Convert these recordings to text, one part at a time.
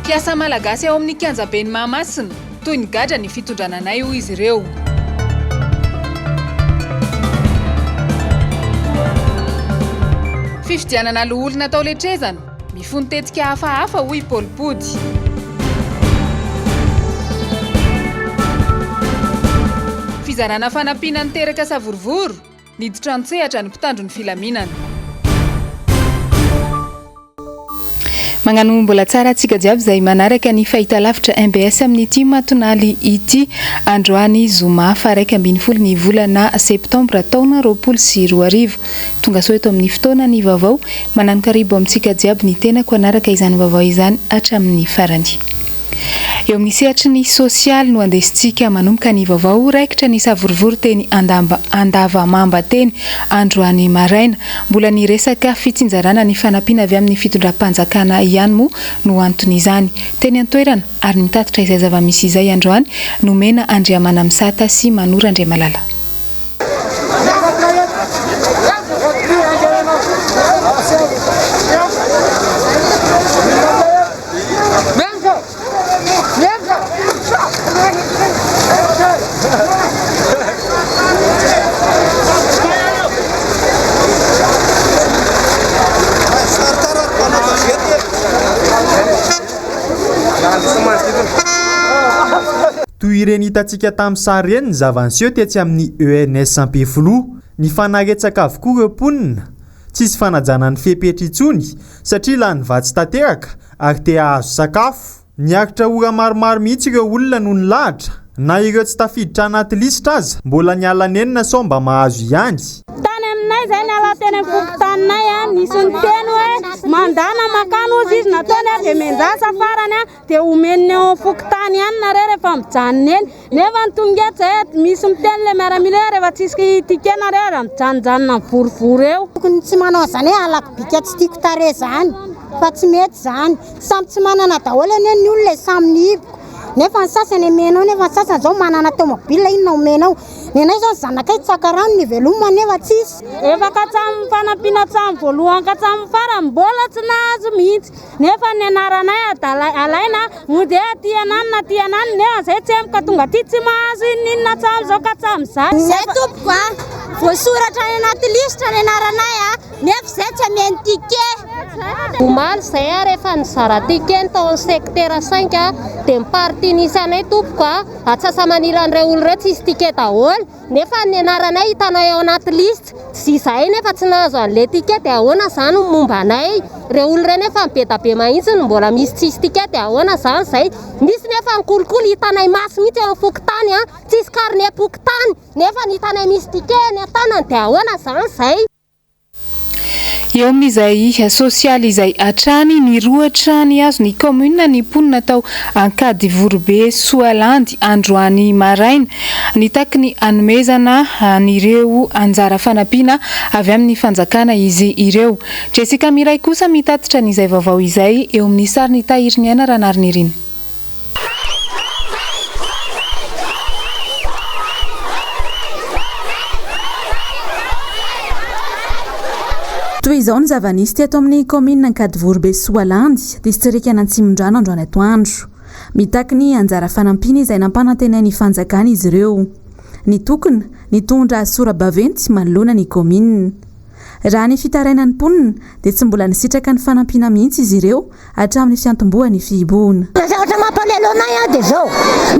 Mpiasa malagasy ao amin'ny kianjaben'i Mahamasina, toy ny gadra ny fitondrana anay hoy izy ireo. Fifidianana loholona tao Letrezana, mifono tetika hafahafa hoy i Paoly Pody. Fizarana fanampiana niteraka savorovoro, niditra an-tsehatra ny mpitandro ny filaminana. Magnano mbola tsara antsika jiaby izay manaraka ny fahitalavitra mbs amin'ity matonaly ity. Androany zoma faha 11 ny volana septambra taona 2020. Tonga soa eto amin'ny fotoana ny vaovao. Manano-karibo amintsika jiaby ny tenako hanaraka izany vaovao izany hatramin'ny farany. Eo amin'ny sehatry ny sosialy no andesintsika manomboka ny vaovao. Raikitra ny savorovoro teny Andavamamba teny androany maraina. Mbola ny resaka fitsinjarana ny fanampiana avy amin'ny fitondram-panjakana ihany moa no anton'izany. Teny an-toerana ary nitatitra izay zava-misy izay androany Nomena Andriamanamisata sy Manoro Andriamalala. Toy ireny hitantsika tamin'ny sary ireny ny zava-niseho tetsy amin'ny ENS Ampefiloha. Nifanaretsaka avokoa ireo mponina. Tsisy fanajana ny fepetra intsony satria lany vatsy tanteraka ary te hahazo sakafo. Niaritra ora maromaro mihitsy ireo olona no nilahatra, na ireo tsy tafiditra anaty lisitra aza mbola niala nenina sao mba mahazo ihany. Tany aminay izay niala teny amin'ny fokontaninay, nisy niteny hoe mandana makany hozy izy nataony dia mendrasa farany dia omen'ny eo amin'ny fokontany ihany nareo rehefa mijanona eny. Nefa ny tonga eto izay misy miteny ilay miaramila hoe rehefa tsisy ticket nareo ary mijanonjanona mivorivory eo. Tokony tsy manao an'izany hoe halako bika tsy tiako tarehy izany fa tsy mety izany. Samy tsy manana daholo anie ny olona e, samy mihiboka. Nefa ny sasany omenao nefa ny sasany izao manana tomobile inona omenao. Ny anay izao ny zanakay tsy haka rano ny ivelomany nefa tsisy. Efa ka hatramin'ny fanampiana hatramin'ny voalohany ka hatramin'ny farany mbola tsy nahazo mihitsy. Nefa ny anaranay adala alaina mody hoe aty ananona aty ananona nefa zay tsemboka tonga aty tsy mahazo inoninona hatramin'izao ka hatramin'izany. Zay tompoko a, voasoratra any anaty lisitra ny anaranay a, nefa zay tsy ameny ticket. Omaly izay aho rehefa nizara ticket ny tao amin'ny secteur cinq dia ny partie nisy anay tompoko a, atsasa-manilan'ireo olona ireo tsisy ticket daholo. Nefa ny anaranay hitanay ao anaty liste, tsy izahay nefa tsy nahazo an'ilay ticket dia ahoana izany ny momba anay? Ireo olona ireo nefa be da be mahintsy no mbola misy tsisy ticket dia ahoana izany izay? Misy nefa ny kolikoly hitanay maso mihitsy eo amin'ny fokontany an, tsisy carnet-pokontany nefa ny hitanay misy ticket eny an-tanany dia ahoana izany izay? Eo amin'izay sosialy izay hatrany, nirohotra nihazo ny kaominina ny mponina tao Ankadivoribe Soalandy androany maraina. Nitaky ny hanomezana an'ireo anjara fanampiana avy amin'ny fanjakana izy ireo. Jessica Miray kosa mitatitra an'izay vaovao izay eo amin'ny sarin'i Tahiriniaina Ranarinirina. Toy izao ny zava-nisy teto amin'ny kaominina Ankadivoribe Soalandy, distrikan'Antsimondrano androany atoandro. Mitaky ny anjara fanampiana izay nampanantenain'ny fanjakana izy ireo. Nitokona, nitondra sora-baventy manoloana ny kaominina. Raha ny fitarainan'ny mponina dia tsy mbola nisitraka ny fanampiana mihitsy izy ireo hatramin'ny fiantombohan'ny fihibohana. Ny zavatra mampalahelo anay an dia zao,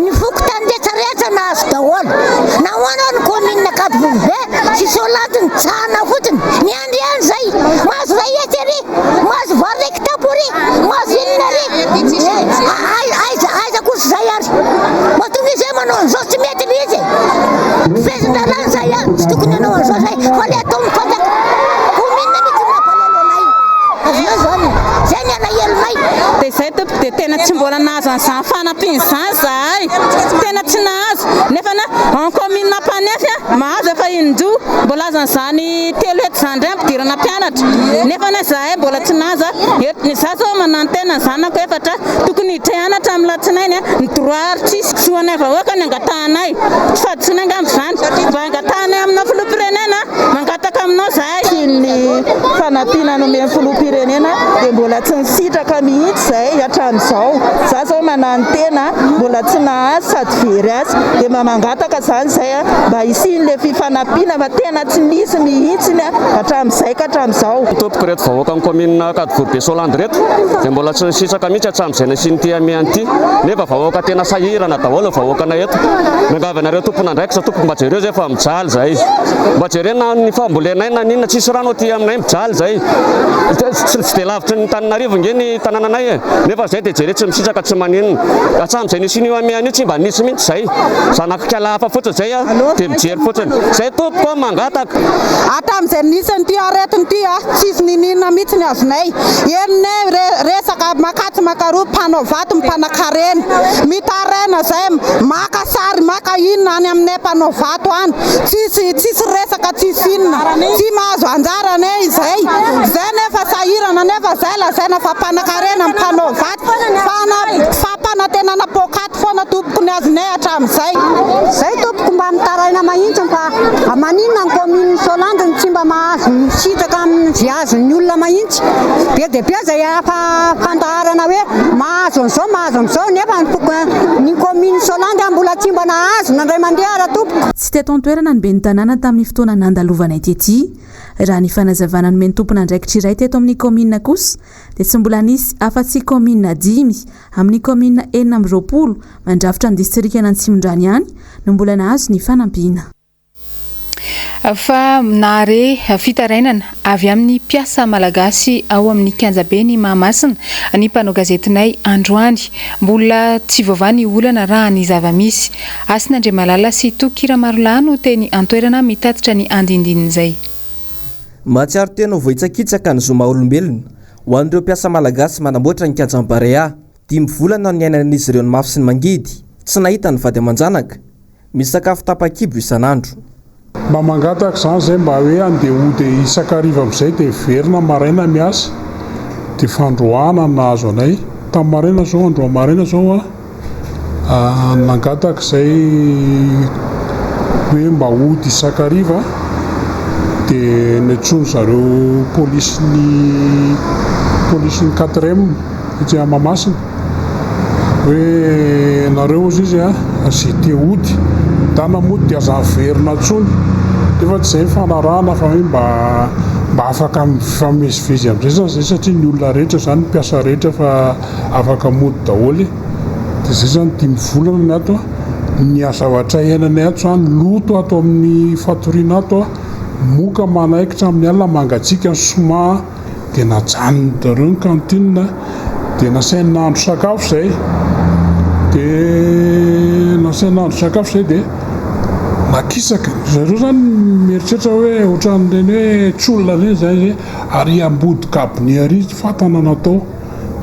ny fokontany rehetra rehetra nahazo daholo, nahoana ny commune Ankadivoribe sy Soalandy nitsahana fotsiny, miandry ihany zay, mahazo iray hetsy ery, mahazo vary iray kitapo ery, mahazo inona ery, aiza aiza kosa zay ary, mahatonga izy hoe manao an'izao tsy mety mihitsy e, fehezin-dalàna zay an, tsy tokony hanao an'izao zay fa le ataon'ny fanjakana, commune mihitsy no mampalahelo anay, azonao zany e. Zay ny alahelonay. Dia izay tompoko dia tena tsy mbola nahazo an'izany fanampiana izany zahay, tena tsy nahazo, nefa na en commune Ampanefy mahazo efa in-droa. Mbola azon'izany telo hetsy izany indray ampidirana mpianatra nefa anie izahay mbola tsy nahazo a. Izaho izao manantena ny zanako efatra tokony hiditra hianatra amin'ny latsinainy ny droit ary tsisy. Zo anay vahoaka ny angatahanay. Tsy fahadisoana angamba izany. Mba angatahanay aminao filoham-pirenena, mangataka aminao izahay. Sy ny fanampiana nomen'ny filoham-pirenena dia mbola tsy nisitraka mihitsy izahay hatramin'izao. Izaho izao mananotena mbola tsy nahazo sady very asa. Dia mba mangataka izany izahay mba hisian'ilay fifanampiana fa tena tsy nisy mihitsy hatramin'izay ka hatramin'izao. Tompoko ireto vahoakan'ny kaominina Ankadivory Besolandy ireto dia mbola tsy nisitraka mihitsy hatramin'izay nasian'ity hamehana ity nefa vahoaka tena sahirana daholo ny vahoakanay eto. Miangavy anareo tompon'andraikitra tompoko mba jereo izay fa mijaly izahay. Mba jereo na ny fambolenay na n'inona tsisy rano aty aminay mijaly izahay. Tsy dia lavitry ny Antananarivo nge ny tanànanay e! Nefa izay dia jereo tsy misitraka tsy maninona. Hatramin'izay nisian'io hamehana io tsy mba nisy mihitsy izay. Zanak'ikala hafa fotsiny izay a, dia mijery fotsiny. Izay tompoko a, mangataka. Hatramin'izay nisy an'ity aretina ity a, tsisy niniana mihitsy ny azonay. Henonay resaka makatsy makaroa, mpanao vato, mpanakarena. Mitaraina izay, maka sary, maka inona any aminay mpanao vato any. Tsisy tsisy resaka tsisy inona. Tsy mahazo anjara anie izay. Izay nefa sahirana nefa izay lazaina fa mpanakarena, mpanao vato. Fampanantenana poakaty foana tompoko ny azonay hatramin'izay. Zay tompoko mba mitaraina mahintsiny fa maninona ny commune Solandy no tsy mba mahazo misitraka amin'izay azon'ny olona mahintsy. Be dia be izay fandaharana hoe mahazo an'izao mahazo an'izao nefa ny commune Solandy mbola tsy mba nahazo na indray mandeha ara tompoko. Tsy teto an-toerana ny ben'ny tanàna tamin'ny fotoana nandalovanay tety. Raha ny fanazavana nomen'ny tompon'andraikitra iray teto amin'ny kaominina kosa dia tsy mbola nisy afa-tsy kaominina dimy amin'ny kaominina 26 mandrafitra ny distrikan'Antsimondrano ihany no mbola nahazo ny fanampiana. Fa nahare fitarainana avy amin'ny mpiasa malagasy ao amin'ny kianjaben'i Mahamasina ny mpanao gazetinay androany. Mbola tsy voavaha ny olana raha ny zava-misy. Hasina Andriamalala sy Toky Ramarolahy no teny an-toerana mitatitra ny andindinin'izay. Mahatsiaro tena ho voahitsakitsaka ny zo maha olombelona ho an'ireo mpiasa malagasy manamboatra ny kianjan'i Barea. Dimy volana no niainan'izy ireo ny mafy sy ny mangidy, tsy nahita ny vady aman-janaka. Misakafo tapa-kibo isan'andro. Mba mangataka izany izay mba hoe andeha hody isan-kariva amin'izay dia miverina maraina miasa dia fandroahana no nahazo anay. Tamin'ny maraina izao, androany maraina izao aho nangataka izay hoe mba hody isan-kariva dia nantsoin-dry zareo polisin'ny polisin'ny quatrième etsy Mahamasina. Hoe nareo ozy izy a, ze te hody, ndana mody de aza averina intsony, nefa tsy zay ny fanarahana fa hoe mba mba afaka mifamezivezy amizay zany zay satria ny olona rehetra zany ny mpiasa rehetra efa afaka mody daholo e, de zay zany dimy volana ny ato a, ny zavatra iainanay ato zany loto ato amin'ny fatoriana ato a, moka manaikitra amin'ny alina mangatsiaka ny soma a. Dia najanony zareo ny cantine dia nasainy nahandro sakafo izay dia nasainy nahandro sakafo izay dia nakisaka zareo zany mieritreritra hoe ohatran'ireny hoe tsy olona ireny zany hoe ary ambody cabinet ary fatana natao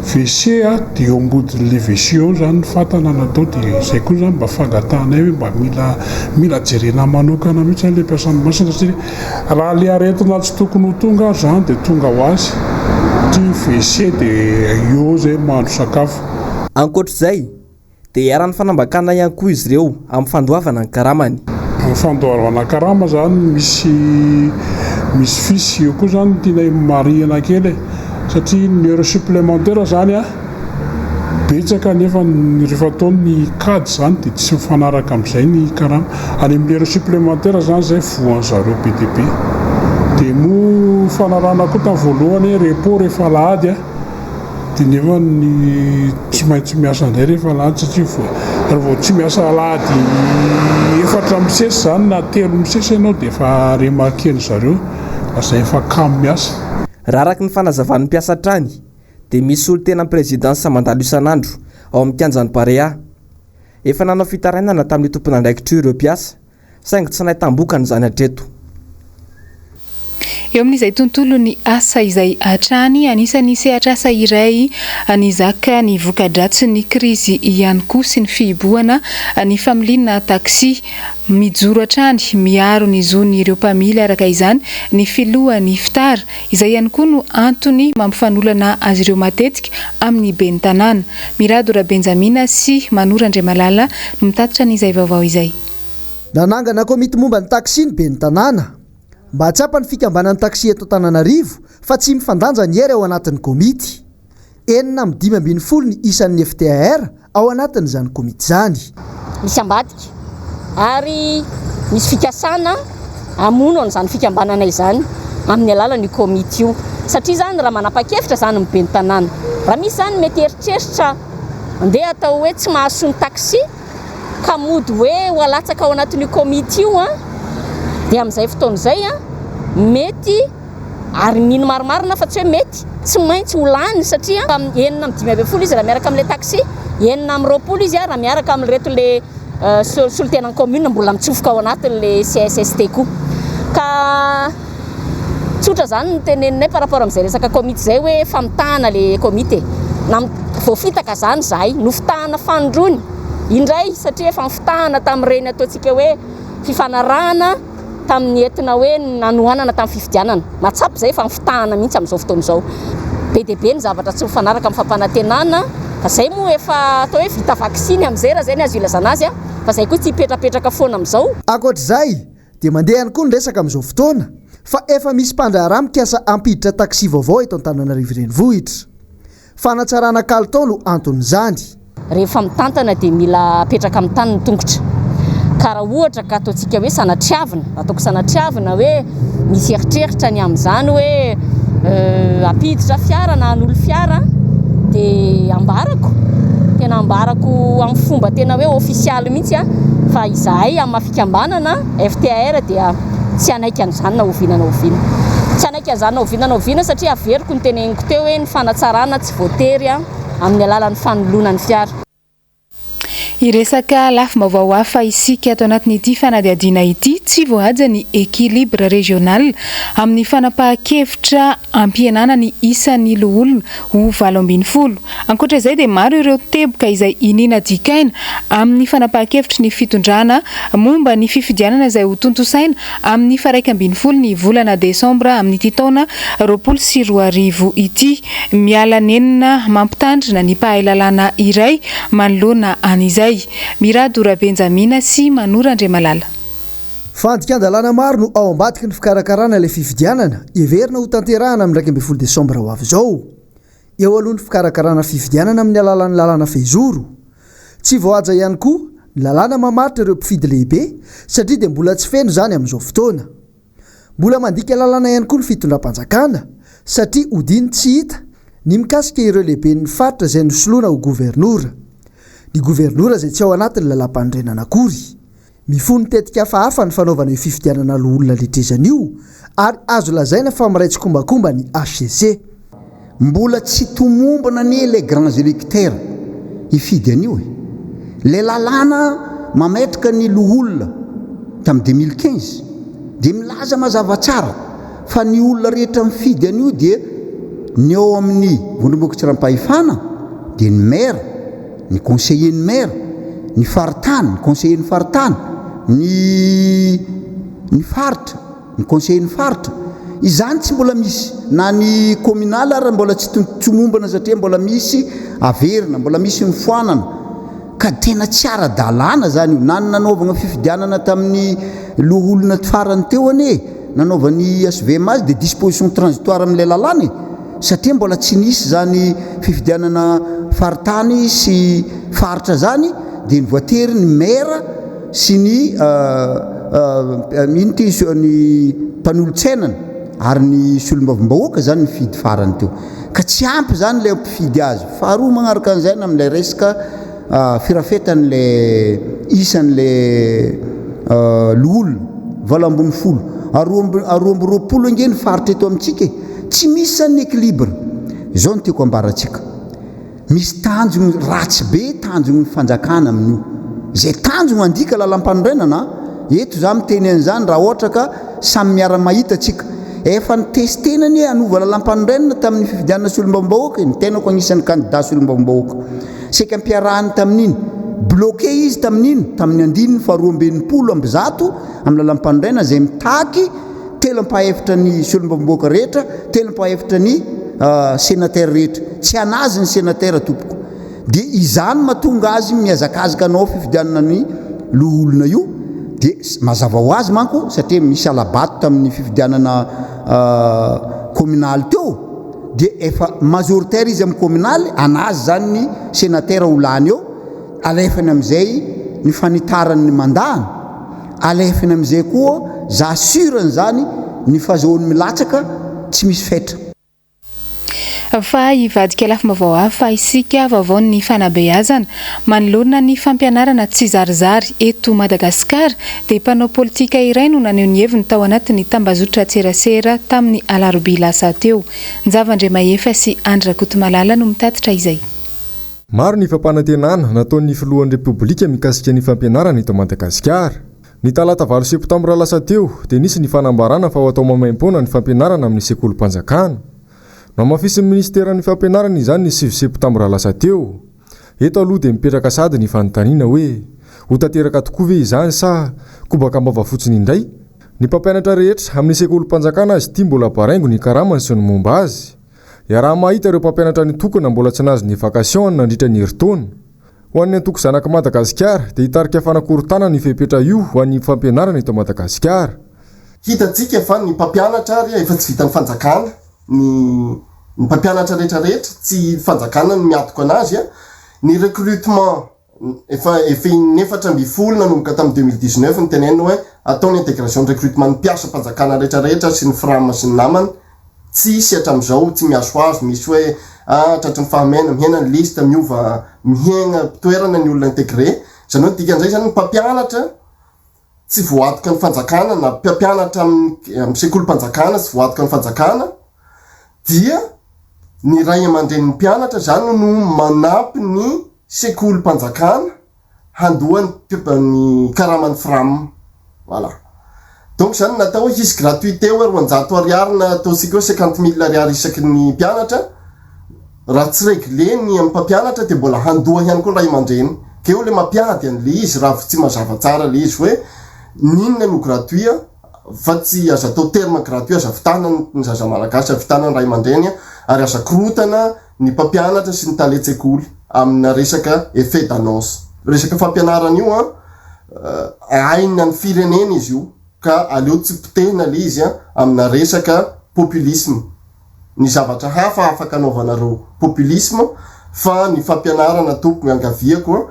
WC a dia eo ambodin'ilay WC eo zany ny fatana natao dia izay koa zany mba fangatahanay hoe mba mila mila jerena manokana mihitsy zany ilay mpiasan'ny masina satria Raha le aretina tsy tokony ho tonga ary zany de tonga ho azy, ty WC de eo zay mahandro sakafo. Ankoatra izay, dia iharan'ny fanambakana ihany koa izy ireo amin'ny fandoavana ny karamany. Ny fandoavana karama zany misy misy fisy, eo koa zany tianay marihina kely e, satria ny heure supplémentaire zany a, Betsaka nefa ny rehefa atao ny kajy zany dia tsy mifanaraka amin'izay ny karama. Any amin'ny heure supplémentaire zany zay voan zareo be dia be. Dia moa fanarahana koa tamin'ny voalohany hoe repos rehefa alahady a, dia nefa ny tsy maintsy miasa indray rehefa alahady satria vao raha vao tsy miasa alahady efatra misesy zany na telo misesy ianao dia efa remarquer-ny zareo lasa efa kamo miasa. Raha araka ny fanazavan'ny mpiasa hatrany dia misy solontenan'ny prezidansa mandalo isan'andro ao amin'ny kianjan'ny Barea. Efa nanao fitarainana tamin'io tompon'andraikitra io ireo mpiasa, saingy tsy nahitam-bokany izany hatreto. Eo amin'izay tontolon'ny asa izay hatrany, anisan'ny sehatr'asa iray nizaka ny voka-dratsin'ny krizy ihany koa sy ny fihibohana ny familiana taxi. Mijoro hatrany miaro ny zon'ireo mpamily araka izany ny filohan'ny FTAR, izay ihany koa no antony mampifanolana azy ireo matetika amin'ny ben'ny tanàna. Mirado Rabenjamina sy Manoro Andriamalala no mitatitra an'izay vaovao izay. Nanangana komity momba ny taxi ny ben'ny tanàna. Mba hahatsapa ny fikambanan'ny taxi eto Antananarivo fa tsy mifandanja ny hery ao anatin'ny komity. Enina amin'ny 15 ny isan'ny FTAR ao anatin'izany komity izany. Misy ambadika ary misy fikasana hamono an'izany fikambanana izany amin'ny alalan'io komity io. Satria izany raha manapa-kevitra izany ny ben'ny tanàna, raha misy izany mety eritreritra andeha atao hoe tsy mahasoa ny taxi, ka mody hoe ho alatsaka ao anatin'io komity io an, dia amin'izay fotoana izay an, mety ary mino marimarina fa tsy hoe mety, tsy maintsy ho lany satria 56 izy raha miaraka amin'ilay taxi, 26 izy raha miaraka amin'ireto le solontenan'ny commune mbola mitsofoka ao anatin'ilay CSST koa. Ka Tsotra zany ny teneninay par rapport amin'izay resaka komity izay hoe famitahana le komity e. Na voafitaka zany izahay, nofitahana fanindroany indray satria efa nifitahana tamin'ireny ataontsika hoe fifanarahana tamin'ny entina hoe nanohanana tamin'ny fifidianana. Mahatsapa izay efa nifitahana mihitsy amin'izao fotoana izao. Be dia be ny zavatra tsy mifanaraka amin'ny fampanantenana fa izay moa efa atao hoe vita vaksiny amin'izay raha izay ny azo ilazana azy fa izay koa tsy hipetrapetraka foana amin'izao. Ankoatra izay Dia mandeha ihany koa ny resaka amin'izao fotoana fa efa misy mpandraharaha mikasa hampiditra taxi vaovao eto Antananarivo Renivohitra. Fanatsarana kalitao no anton'izany. Rehefa mitantana dia mila apetraka amin'ny tany ny tongotra. Ka raha ohatra ka ataontsika hoe sanatriavina, ataoko sanatriavina hoe misy eritreritra ny amin'izany hoe hampiditra fiara na hanolo fiara dia ambarako, tena ambarako amin'ny fomba tena hoe ofisialy mihitsy fa izahay amin'ny maha fikambanana FTAR dia tsy hanaiky an'izany na oviana na oviana. Tsy hanaiky an'izany na oviana na oviana satria averiko ny teneniko teo hoe ny fanatsarana tsy voatery amin'ny alalan'ny fanoloana ny fiara. Hiresaka lafim-baovao hafa isika ato anatin'ity fanadihadiana ity. Tsy voahaja ny équilibre régional amin'ny fanapahan-kevitra hampihenana ny isan'ny loholona ho 18. Ankoatra izay dia maro ireo teboka izay iniana dikaina amin'ny fanapahan-kevitry ny fitondrana momba ny fifidianana izay ho tontosaina amin'ny faha-11 ny volana desambra amin'ity taona 2020 ity. Miala nenina mampitandrina ny mpahay lalàna iray manoloana an'izay. Mirado Rabenjamina sy Manoro Andriamalala. Fandikan-dalàna maro no ao ambadiky ny fikarakarana ilay fifidianana, heverina ho tanterahana amin'ny 11 desambra ho avy izao. Eo aloha ny fikarakarana fifidianana amin'ny alalan'ny lalàna fehizoro. Tsy voahaja ihany koa ny lalàna mamaritra ireo mpifidy lehibe satria dia mbola tsy feno izany amin'izao fotoana. Mbola mandika lalàna ihany koa ny fitondram-panjakana satria odiany tsy hita ny mikasika ireo lehiben'ny faritra izay nosoloina ho governora. Ny governora izay tsy ao anatin'ny lalàmpanorenana akory. Mifono tetika hafahafa ny fanaovana io fifidianana loholona letrezana io ary azo lazaina fa miray tsikombakomba ny hcc. Mbola tsy tomombana anie ilay grands électeurs hifidy an'io e! Ilay lalàna mametraka ny loholona tamin'ny 2015 dia milaza mazava tsara fa ny olona rehetra mifidy an'io dia ny eo amin'ny vondrom-bokotsiram-pahefana dia ny maire, ny conseiller ny maire, ny faritany, ny conseiller ny faritany, ny ny faritra, ny conseiller ny faritra. Izany tsy mbola misy, na ny communal ara mbola tsy tomombana satria mbola misy averina, mbola misy ny foanana. Ka tena tsy ara-dalàna zany io. Na ny nanaovana fifidianana tamin'ny loholona farany teo anie, nanaovan'ny HVM azy dia disposition transitoire amin'ilay lalàna e. Satria mbola tsy nisy izany fifidianana faritany sy faritra izany dia ny voatery ny maire sy ny ino ty ny mpanolotsainana ary ny solombavambahoaka izany nifidy farany teo. Ka tsy ampy izany ilay mpifidy azy. Faharoa magnaraka an'izay na amin'ilay resaka firafetan'ilay isan'ilay loholona, 18. 22 ange ny faritra eto amintsika e. Tsy misy izany ny équilibre. Izao no tiako ambarantsika. Misy tanjogno ratsy be tanjogn'ny fanjakana amin'io. Izay tanjogno handika lalampanorenana, eto za miteny an'izany raha ohatra ka samy miara-mahita tsika. Efa nitestena anie hanova lalàmpanorenana tamin'ny fifidianana solombavambahoaka e, ny tenako agnisan'ny kandida solombavambahoaka. Saika ampiarahany tamin'iny. Bloqué izy tamin'iny, tamin'ny andininy faha 162 amin'ny lalàmpanorenana izay mitaky telo ampahefitra ny solombavambahoaka rehetra, telo ampahefitra ny sénateur rehetra. Tsy anazy ny sénateur tompoko. Dia izany mahatonga azy mihazakazaka hanao fifidianana ny loholona io, dia mazava ho azy manko satria misy hala-bato tamin'ny fifidianana kaominaly teo dia efa majoritaire izy amin'ny kaominaly, anazy zany ny senatera ho lany eo, alefany amin'izay ny fanitarany ny mandat-ny, alefany amin'izay koa za sûr-ny zany ny fahazoany milatsaka tsy misy fetra. Fa hivadika lafim-baovao hafa isika, vaovaon'ny fanabeazana. Manoloana ny fampianarana tsizarizary eto Madagasikara dia mpanao politika iray no naneho ny heviny tao anatin'ny tambazotran-tserasera tamin'ny alarobia lasa teo. Njava Andriamahefa sy Andry Rakotomalala no mitatitra izay. Maro ny fampanantenana nataon'ny filohan'ny Repoblika mikasika ny fampianarana eto Madagasikara. Ny talata valo septambra lasa teo dia nisy ny fanambarana fa ho atao maimaimpoana ny fampianarana amin'ny sekolim-panjakana. Nohamafisin'ny minisiteran'ny fampianarana izany ny sivy septambra lasa teo. Eto aloha dia mipetraka sahady ny fanontaniana hoe, ho tanteraka tokoa ve izany sa kobaka am-bava fotsiny indray? Ny mpampianatra rehetra amin'ny sekolim-panjakana azy ity mbola baraingo ny karamany sy ny momba azy. Iaraha-mahita ireo mpampianatra nitokona mbola tsy nahazo ny vacation nandritra ny herintaona. Ho an'ny antoko Zanak'i Madagasikara dia hitarika fanakorontanana io fepetra io ho an'ny fampianarana eto Madagasikara. Hitantsika fa ny mpampianatra ary efa tsy vitan'ny fanjakana ny ny mpampianatra rehetra rehetra tsy fanjakana no miatoka anazy a, ny recrutement efa efa in'efatra ambinifolo nanomboka tamin'ny 2019 nitenenina hoe atao ny intégration ny recrutement ny mpiasam-panjakana rehetra rehetra sy ny fram sy ny namany Tsisy hatramizao tsy mihazohazo misy hoe ah tratry ny fahamehana mihena ny liste miova mihena toerana ny olona intégré zany hoe ny dikan'izay zany ny mpampianatra tsy voatoka ny fanjakana na mpampianatra amin'ny sekolim-panjakana tsy voatoka ny fanjakana dia ny ray aman-drenin'ny mpianatra zany no manampy ny sekolim-panjakana handoa ny pub ny karaman'ny fram voilà donc zany natao hoe hisy gratuité hoe 200 ariary na ataontsika hoe 50 mille ariary isaky ny mpianatra raha tsy réglé ny amin'ny mpampianatra dia mbola handoa ihany koa ny ray aman-dreny ka eo le mampiady an'le izy raha tsy mazava tsara le izy hoe n'inona no gratuit fa tsy aza atao terme gratuit aza vitana ny zaza malagasy avitana ny ray aman-dreny ary aza korotana ny mpampianatra sy ny talen-tsekoly amina resaka effet d'annonce. Resaka fampianarana io an, aina ny firenena izy io ka aleo tsy potehina le izy an amina resaka populisme. Ny zavatra hafa afaka anaovanareo populisme fa ny fampianarana tompoko iangaviako an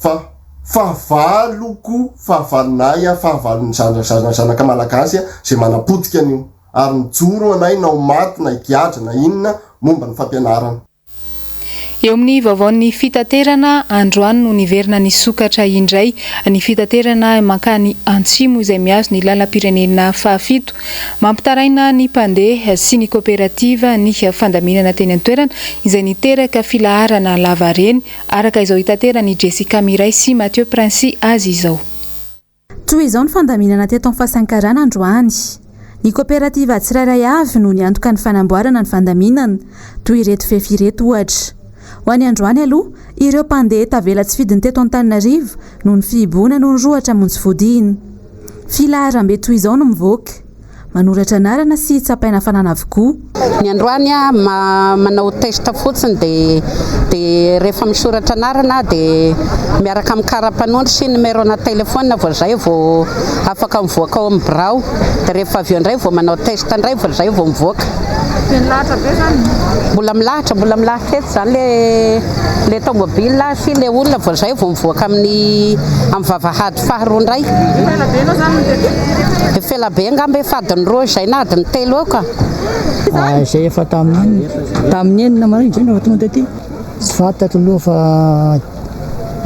fa fahavaloko, fahavalonay an, fahavalon'ny zanaka malagasy an izay manapotika an'io. ary mijoro anay na ho maty na higadra na inona momba ny fampianarana. Eo amin'ny vaovaon'ny fitaterana, androany no niverina nisokatra indray ny fitaterana mankany Antsimo izay mihazo ny lalam-pirenena fahafito. Mampitaraina ny mpandeha sy ny koperativa ny fandaminana teny an-toerana izay niteraka filaharana lavareny, araka izao itateran'i Jessica Miray sy Mathieu Princi azy izao. Toy izao ny fandaminana teto amin'ny Fasankarana androany. Ny koperativa tsirairay avy no niantoka ny fanamboarana ny fandaminana, toy ireto fefy ireto ohatra. Ho an'ny androany aloha, ireo mpandeha tavela tsy fidiny teto Antananarivo noho ny fihibohana no nirohotra hamonjy fodiana. Filaharambe toy izao no mivoaka. Manoratra anarana sy tsapaina hafanana avokoa. Ny androany aho manao test fotsiny dia dia rehefa misoratra anarana aho dia miaraka amin'ny kara-panondro sy numéro-na téléphone vao izay vao afaka mivoaka ao amin'ny birao dia rehefa avy eo indray vao manao test indray vao izay vao mivoaka. Dia milahatra be izany? Mbola milahatra, mbola milahatra eto izany le le tomobile sy le olona vao izay vao mivoaka amin'ny amin'ny vavahady faharoa indray. Efa ela be ianao izany no teto? Efa ela be angamba, efa adiny roa izay na adiny telo eo ka. Izay efa tamin'ny tamin'ny enina maraina izay no efa tonga taty. Tsy fantatro aloha fa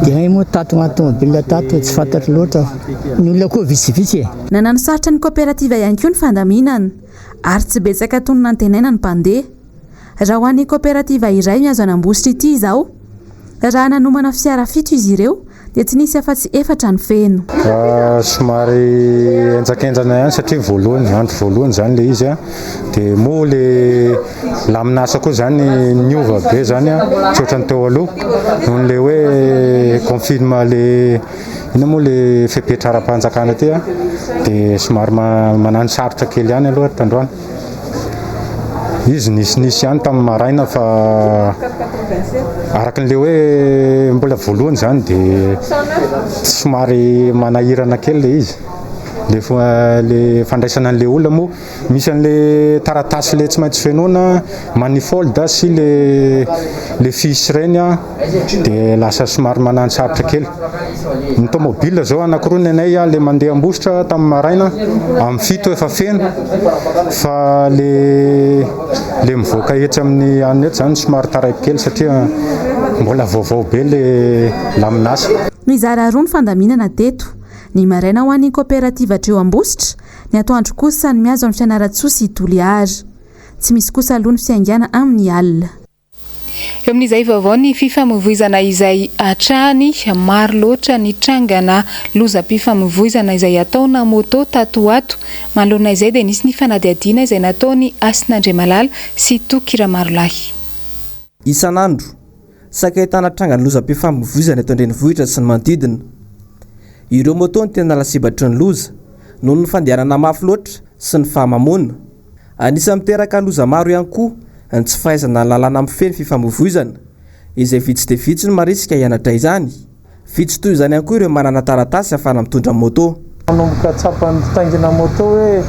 dia moa tato anaty tomobile tato tsy fantatro loatra. Ny olona koa vitsivitsy e. Nanano sarotra ny koperativa ihany koa ny fandaminana ary tsy betsaka toy ny nantenaina ny mpandeha. Raha ho an'ny koperativa iray mihazo an'Ambositra ity izao, raha nanomana fiara fito izy ireo. dia tsy nisy afa-tsy efatra ny feno. Somary henjakenjana ihany satria voalohany, andro voalohany izany ilay izy dia moa ilay lamin'asa koa izany niova be izany tsy ohatran'ny teo aloha noho ilay hoe confinement ilay inona moa ilay fepetra ara-panjakana ity dia somary manano sarotra kely ihany aloha tandroany. Izy nisinisy ihany tamin'ny maraina fa araka an'ilay hoe mbola voalohany izany dia somary manahirana kely ilay izy. Ilay ilay fandraisana an'ilay olona moa misy an'ilay taratasy ilay tsy maintsy fenoina, manifold sy ilay ilay fiche ireny an. dia lasa somary manano sarotra kely. Ny tomobile zao anankiroa ny anay le mandeha Ambositra tamin'ny maraina amin'ny fito efa feno fa le le mivoaka etsy amin'ny anona etsy zany somary taraiky kely satria mbola vaovao be le lamin'asa. Mizara roa ny fandaminana teto, ny maraina ho an'ny kaoperativa hatreo Ambositra, ny atoandro kosa ny mihazo an'i Fianarantsoa sy Toliara. Tsy misy kosa aloha ny fiaingàna amin'ny alina. Eo amin'izay vaovao ny fifamoivoizana izay hatrany, maro loatra ny trangana lozam-pifamoivoizana izay ataona moto tato ho ato. Manoloana izay dia nisy ny fanadihadiana izay nataon'i Hasina Andriamalala sy Toky Ramarolahy. Isan'andro, saika ahitana trangana lozam-pifamoivoizana eto an-drenivohitra sy ny manodidina. Ireo moto no tena lasibatry ny loza, noho ny fandehanana mafy loatra sy ny fahamamoana. Anisan'ny miteraka loza maro ihany koa ny tsy fahaizana ny lalàna mifehy ny fifamoivoizana, izay vitsy dia vitsy no marisika hianatra izany. Vitsy toy izany ihany koa ireo manana taratasy ahafahana mitondra moto. Manomboka tsapan'ny mpitaingina moto hoe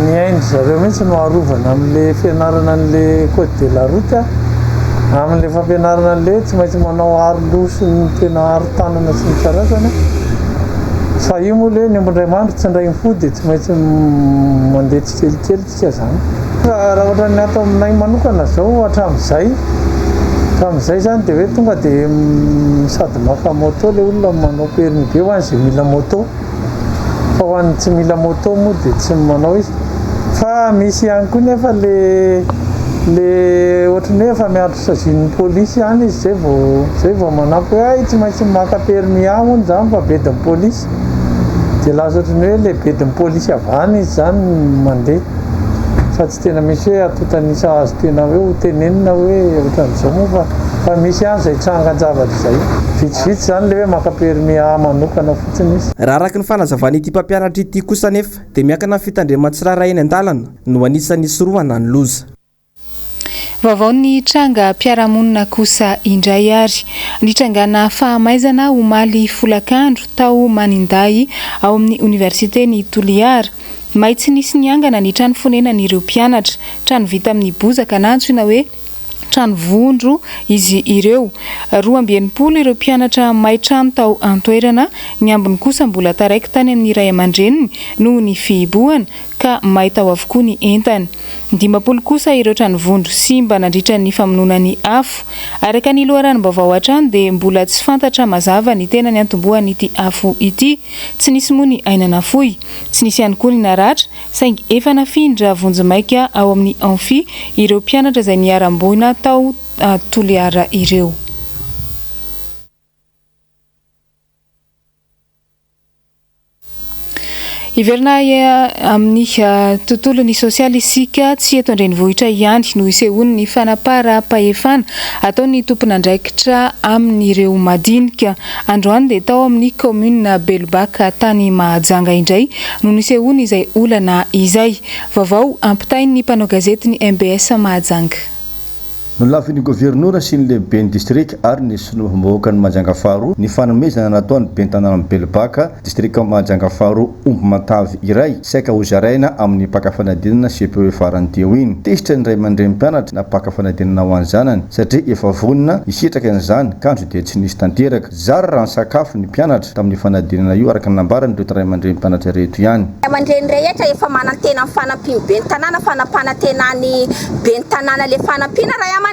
ny ain-dry zareo mihitsy no arovana amin'ilay fianarana an'ilay code de la route, amin'ilay fampianarana an'ilay hoe tsy maintsy manao aro loha sy ny tena aro tanana sy ny karazany. Fa io moa ilay hoe ny omby indray mandry tsy indray mifoha dia tsy maintsy mandeha tsikelikely tsika zany. Fa raha ohatran'ny ato aminay manokana zao hatramin'izay, hatramin'izay zany dia hoe tonga dia sady maka moto ilay olona no manao permis be ho an'izay mila moto. Fa ho an'ny tsy mila moto moa dia tsy manao izy. Fa misy ihany koa nefa le le ohatran'ny hoe efa miandry sazian'ny polisy ihany izy zay vao zay vao manampy hoe hay tsy maintsy maka permis A hono zany fa bedin'ny polisy. Dia lasa ohatran'ny hoe le bedin'ny polisy avy any izy zany no mandeha fa tsy tena misy hoe antontan'isa azo tena hoe ho tenenina hoe ohatran'izao moa fa fa misy ihany izay trangan-javatra izay. Vitsivitsy izany le hoe maka permis A manokana fotsiny izy. Raha araka ny fanazavan'ity mpampianatra ity kosa anefa dia miankina amin'ny fitandreman'ny tsirairay eny an-dalana no anisan'ny hisorohana ny loza. Vaovaon'ny trangam-piarahamonina kosa indray ary. Nitrangana fahamaizana omaly folakandro tao Maninday ao amin'ny oniversiten'i Toliara. May tsy nisy niangana ny trano fonenan'ireo mpianatra. Trano vita amin'ny bozaka na antsoina hoe trano vondro izy ireo. 62 ireo mpianatra may trano tao an-toerana, ny ambiny kosa mbola taraiky tany amin'ny ray aman-dreniny noho ny fihibohana ka may tao avokoa ny entana. 50 kosa ireo trano vondro simba nandritra ny famonoana ny afo. Araka ny loharanom-baovao hatrany dia mbola tsy fantatra mazava ny tena niantombohan'ity afo ity. Tsy nisy moa ny aina nafoy. Tsy nisy ihany koa ny naratra saingy efa nafindra vonjimaika ao amin'ny Amphi ireo mpianatra izay niharam-boina tao Toliara ireo. Hiverina amin'ny tontolon'ny sosialy isika, tsy eto an-drenivohitra ihany no isehoan'ny fanaparam-pahefana ataon'ny tompon'andraikitra amin'ireo madinika. Androany dia tao amin'ny kaominina Belobaka tany Mahajanga indray no nisehoan'izay olana izay. Vaovao ampitain'ny mpanao gazetin'ny mbs Mahajanga. Nolavin'ny governora sy ny lehiben'ny distrika ary ny solombavambahoakan'i Mahajanga faharoa ny fanomezana nataon'ny ben'ny tanànan'i Belobaka, distrikan'i Mahajanga faharoa omby matavy iray saika hozaraina amin'ny mpaka fanadinana CPE farany teo iny. Tezitra ny ray aman-dreny mpianatra nampaka fanadinana ho an'ny zanany satria efa vonona hisitraka an'izany kanjo dia tsy nisy tanteraka. Zara raha nisakafo ny mpianatra tamin'io fanadinana io araka ny nambaran'ireto ray aman-dreny mpianatra ireto ihany. Ray aman-dreny rehetra efa manantena ny fanampian'ny ben'ny tanàna fa nampanantenan'ny ben'ny tanàna ilay fanampiana ray aman-dreny.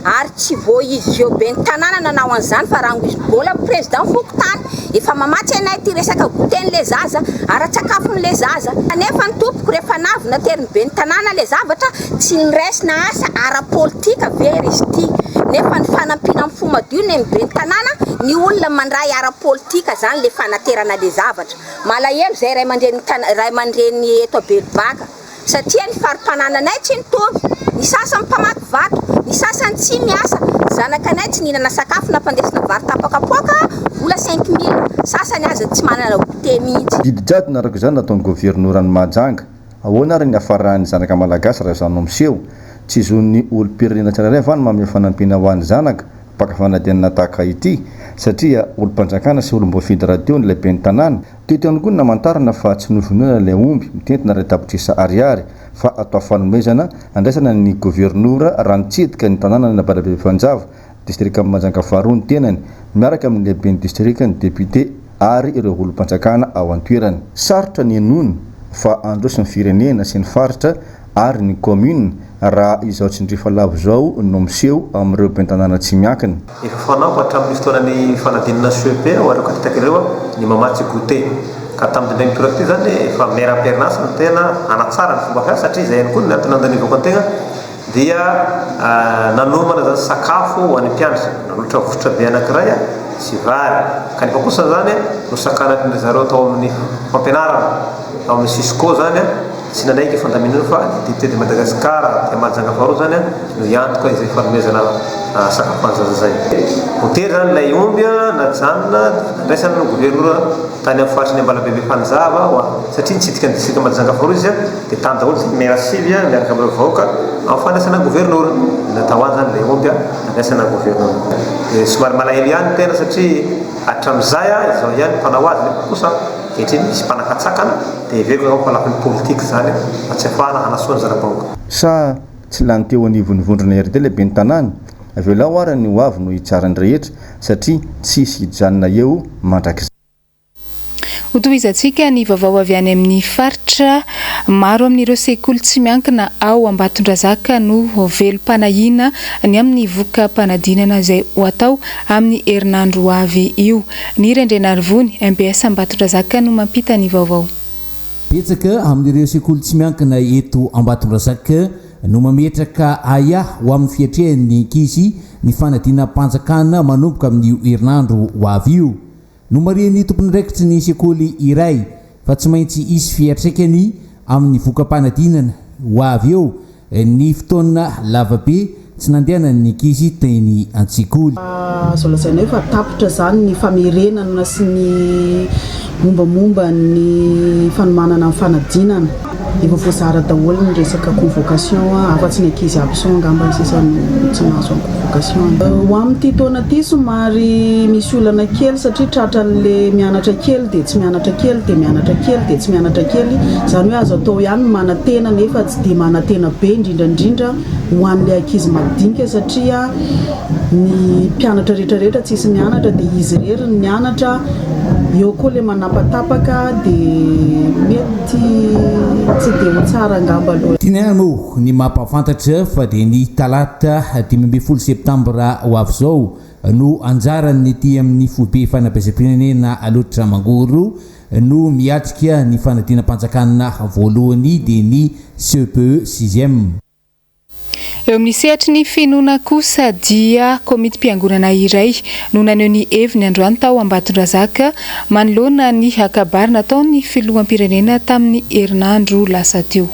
Ary tsy vao izy eo ben'ny tanàna nanao an'izany fa rango izy mbola président fokontany efa mamatsy anay ity resaka goûter-n'le zaza, ara-tsakafon'le zaza. Kanefa ny tompoko rehefa navy naterin'ny ben'ny tanàna le zavatra tsy niraisina asa ara-politika ve ry izy ity? Nefa ny fanampiana amin'ny fo madio ny an'ny ben'ny tanàna, ny olona mandray ara-politika zany le fanaterana le zavatra. Malahelo zay ray aman-dreny ray aman-dreny eto Belobaka. Satria ny fari-panananay tsy nitovy, ny sasany mpamaky vato, ny sasany tsy miasa, zanakanay tsy nihinana sakafo nampandesina vary tapakapoaka, vola 5000, sasany aza tsy manana goûter mihitsy. Didy jadona araka izany nataon'ny governoran'i Mahajanga. Ahoana ary ny hafaran'ny zanaka malagasy raha izany no miseho? Tsy zon'ny olom-pirenena tsirairay va ny manome fanampiana ho an'ny zanaka mpaka fanadinana tahaka ity? Satria olom-panjakana sy olom-boafidy rahateo ny lehiben'ny tanàna. Teto ihany koa no namantarana fa tsy novonoina ilay omby mitentina 1 tapitrisa ariary fa atao fanomezana andraisana ny governora raha nitsidika ny tanànan'Ambalabebe Fanjava, distrikan'i Mahajanga faharoa ny tenany, miaraka amin'ny lehiben'ny distrika, ny député ary ireo olom-panjakana ao an-toerana. Sarotra ny hinoana fa handroso ny firenena sy ny faritra ary ny commune raha izao tsindrifalavo izao no miseho amin'ireo bentanàna tsy miankina. Efa fanaoko hatramin'ny fotoanan'ny fanadinana CEP ho an'ireo kandida ireo ny mamatsy goûter. Ka tamin'ity indray mitoraka ity izany efa maire am-perinasa no tena hanatsara ny fomba fiasa satria izay ihany koa ny antony nandaniavako ny tegna dia nanomana izany sakafo ho an'ny mpianatra, nanolotra vositra be anankiray sy vary. Kanefa kosa izany nosakanan'ny zareo tao amin'ny fampianarana, tao amin'ny Cisco izany. Tsy nanaiky io fandaminana io fa ny député de Madagascar aty Mahajanga faharoa zany no hiantoka izay fanomezana sakafo an'ny zaza izay. Voatery zany ilay omby najanona dia nandraisana ny governora tany amin'ny faritry ny Ambalabebe Fanjava ho satria nitsidika ny distrika Mahajanga faharoa izy dia tany daholo izay maire sivy miaraka amin'ireo vahoaka amin'ny fandraisana ny governora. Natao any zany ilay omby nandraisana ny governora. Dia somary malahelo ihany ny tena satria hatramin'izay izao ihany mpanao azy nefa kosa ankehitriny misy mpanakatsakana. Dia heveriko angamba fa lafiny politika izany fa tsy afahana hanasoa ny zana-bahoaka. Sa tsy lany teo anivon'ny vondrona RD ilay ben'ny tanàna? Avelao ary ny ho avy no hitsara ny rehetra satria tsy hisy hijanona eo mandrakizay. Hotohizantsika ny vaovao avy any amin'ny faritra. Maro amin'ireo sekoly tsy miankina ao Ambatondrazaka no velom-panahiana ny amin'ny voka-panadinana izay ho atao amin'ny herinandro ho avy io. Ny Rendrenarivony, mbs Ambatondrazaka no mampita ny vaovao. Betsaka amin'ireo sekoly tsy miankina eto Ambatondrazaka no mametraka ahiahy ho amin'ny fiatrehan'ny ankizy ny fanadinam-panjakana manomboka amin'io herinandro ho avy io. Nomarihin'ny tompon'andraikitry ny sekoly iray fa tsy maintsy hisy fiantraikany amin'ny voka-panadinana ho avy eo ny fotoana lavabe tsy nandehanan'ny ankizy teny an-tsekoly. Azo lazaina hoe efa tapitra izany ny famerenana sy ny mombamomba ny fanomanana ny fanadinana. Efa voazara daholo ny resaka convocation afa-tsy ny ankizy absent angamba ny sisa no tsy nahazo ny convocation. Ho amin'ity taona ity somary misy olana kely satria tratran'le mianatra kely dia tsy mianatra kely dia mianatra kely dia tsy mianatra kely, izany hoe azo atao ihany ny manantena nefa tsy dia manantena be indrindra indrindra ho an'ilay ankizy madinika satria ny mpianatra rehetra rehetra tsisy mianatra dia izy irery no mianatra, eo koa ilay manapatapaka dia mety tsy dia ho tsara angamba aloha. Tiana ihany moa ny mampahafantatra fa dia ny talata 15 septambra ho avy izao no anjaran'ny ety amin'ny foibe fanabeazam-pirenena Alaotra Mangoro no miatrika ny fanadinam-panjakana voalohany dia ny CEPE sixième. Eo amin'ny sehatry ny finoana kosa dia komitim-piangonana iray no naneho ny heviny androany tao Ambatondrazaka manoloana ny kabary nataon'ny filoham-pirenena tamin'ny herinandro lasa teo.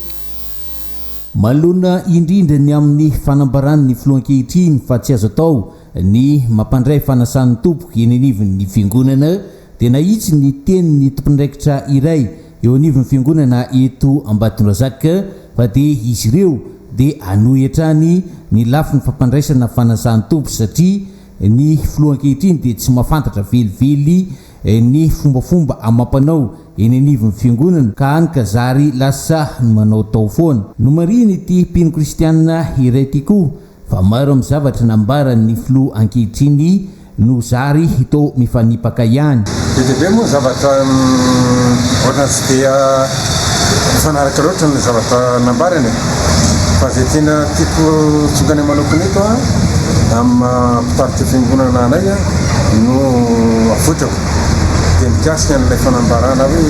Manoloana indrindra ny amin'ny fanambaran'ny filoha ankehitriny fa tsy azo atao ny mampandray fanasan'ny Tompo eny anivon'ny fiangonana dia nahitsy ny tenin'ny tompon'andraikitra iray eo anivon'ny fiangonana eto Ambatondrazaka fa dia izy ireo dia hanohy hatrany ny lafiny fampandraisana fanasan'ny Tompo satria ny filoha ankehitriny dia tsy mahafantatra velively ny fombafomba amam-panao eny anivon'ny fiangonana ka hany ka zary lasa manaotao foana. Nomarihin'ity mpino kristianina iray ity koa fa maro amin'ny zavatra nambaran'ny filoha ankehitriny no zary toa mifanipaka ihany. Be dia be moa ny zavatra ohatran'ny tsy dia mifanaraka loatra ny zavatra nambarany e! Fa izay tena tiako tsongana manokana eto an! Amin'ny maha mpitarika fiangonana anay no avoitrako dia mikasika an'ilay fanambarana hoe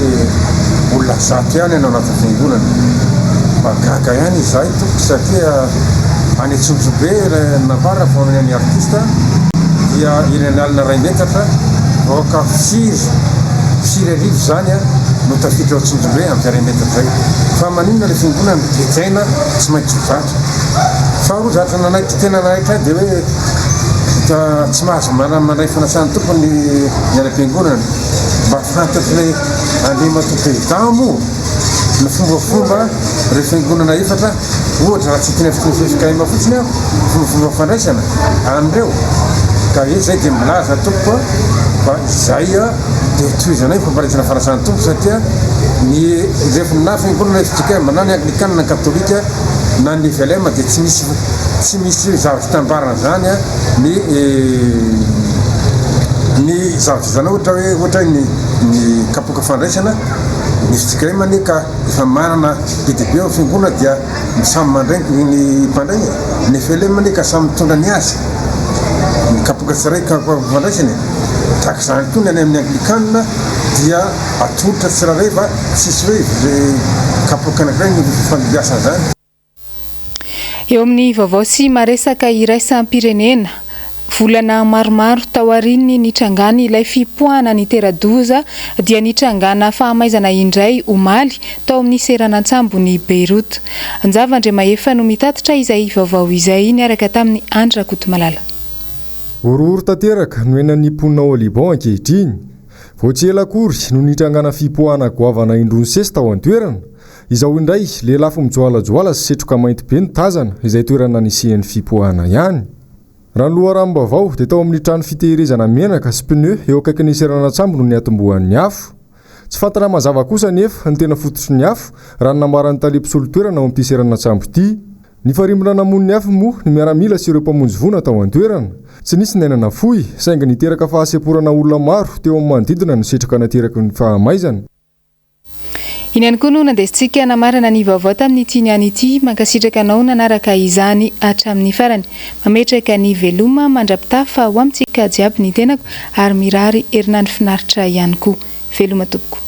olona zato ihany no anatin'ny fiangonana. Mba gaga ihany izahay tompoko satria any Antsonjombe ilay nambara fa ny artiste dia eny an'alina iray metatra vahoaka firy firy arivo izany no tafiditra ao Antsonjombe amin'izay iray metatra izay. Fa maninona ilay fiangonana no gejaina tsy maintsy ho zato? Faharoa zavatra nanaitra tena nanaitra ahy dia hoe tsy mahazo mandray fanasan'ny Tompo ny ny any am-piangonana. Mba fantatr'ilay Andriamatoa Président moa ny fombafomba ireo fiangonana efatra, ohatra raha tsy hiteny afa-tsy ny ffkm fotsiny aho, fombafomba fandraisana an'ireo. Ka izay dia milaza tompoko fa izay dia hotohizanay ny fampandraisana fanasan'ny Tompo satria ny rehefa na fiangonana fjkm na ny anglikana na ny katolika na ny flm dia tsy misy tsy misy zavatra itambarana izany ny ny zavatra izany ohatra hoe ohatra hoe ny ny kapoaka fandraisana ny fjkm anie ka efa manana be dia be ao fiangonana dia samy mandray ny mpandray e ny flm anie ka samy mitondra ny azy ny kapoaka tsirairay kapoaka fandraisana e tahaka izany koa ny any amin'ny anglikana dia atolotra tsirairay fa tsisy hoe kapoaka anankiray no fifandimbiasana izany. Eo amin'ny vaovao sy maresaka iraisam-pirenena, volana maromaro taorian'ny nitrangan'ilay fipoahana nitera-doza dia nitrangana fahamaizana indray omaly tao amin'ny seranan-tsambon'i Beyrouth. Njava Andriamahefa no mitatitra izay vaovao izay niaraka tamin'i Andry Rakotomalala. Horohoro tanteraka no iainan'ny mponina ao Liban ankehitriny. Vao tsy ela akory no nitrangana fipoahana goavana indroa nisesy tao an-toerana. Izao indray, lelafo mijoalajoala sy setroka mainty be no tazana, izay toerana nisian'ny fipoahana ihany. Raha ny loharanom-baovao, dia tao amin'ny trano fitehirizana menaka sy pneu eo akaikin'ny seranan-tsambo no niatombohan'ny afo. Tsy fantatra mazava kosa anefa ny tena fototry ny afo, raha ny nambaran'ny tale mpisolo toerana ao amin'ity seranan-tsambo ity. Nifarimbona namono ny afo moa ny miaramila sy ireo mpamonjy voina tao an-toerana. Tsy nisy ny aina nafoy, saingy niteraka fahasemporana olona maro teo amin'ny manodidina ny setroka nateraky ny fahamaizana. Iny ihany koa no nandesintsika namarana ny vaovao tamin'ity niany ity. Mankasitraka anao nanaraka izany hatramin'ny farany. Mametraka ny veloma mandra-pitafa ho amintsika jiaby ny tenako ary mirary herinandro finaritra ihany koa. Veloma tompoko.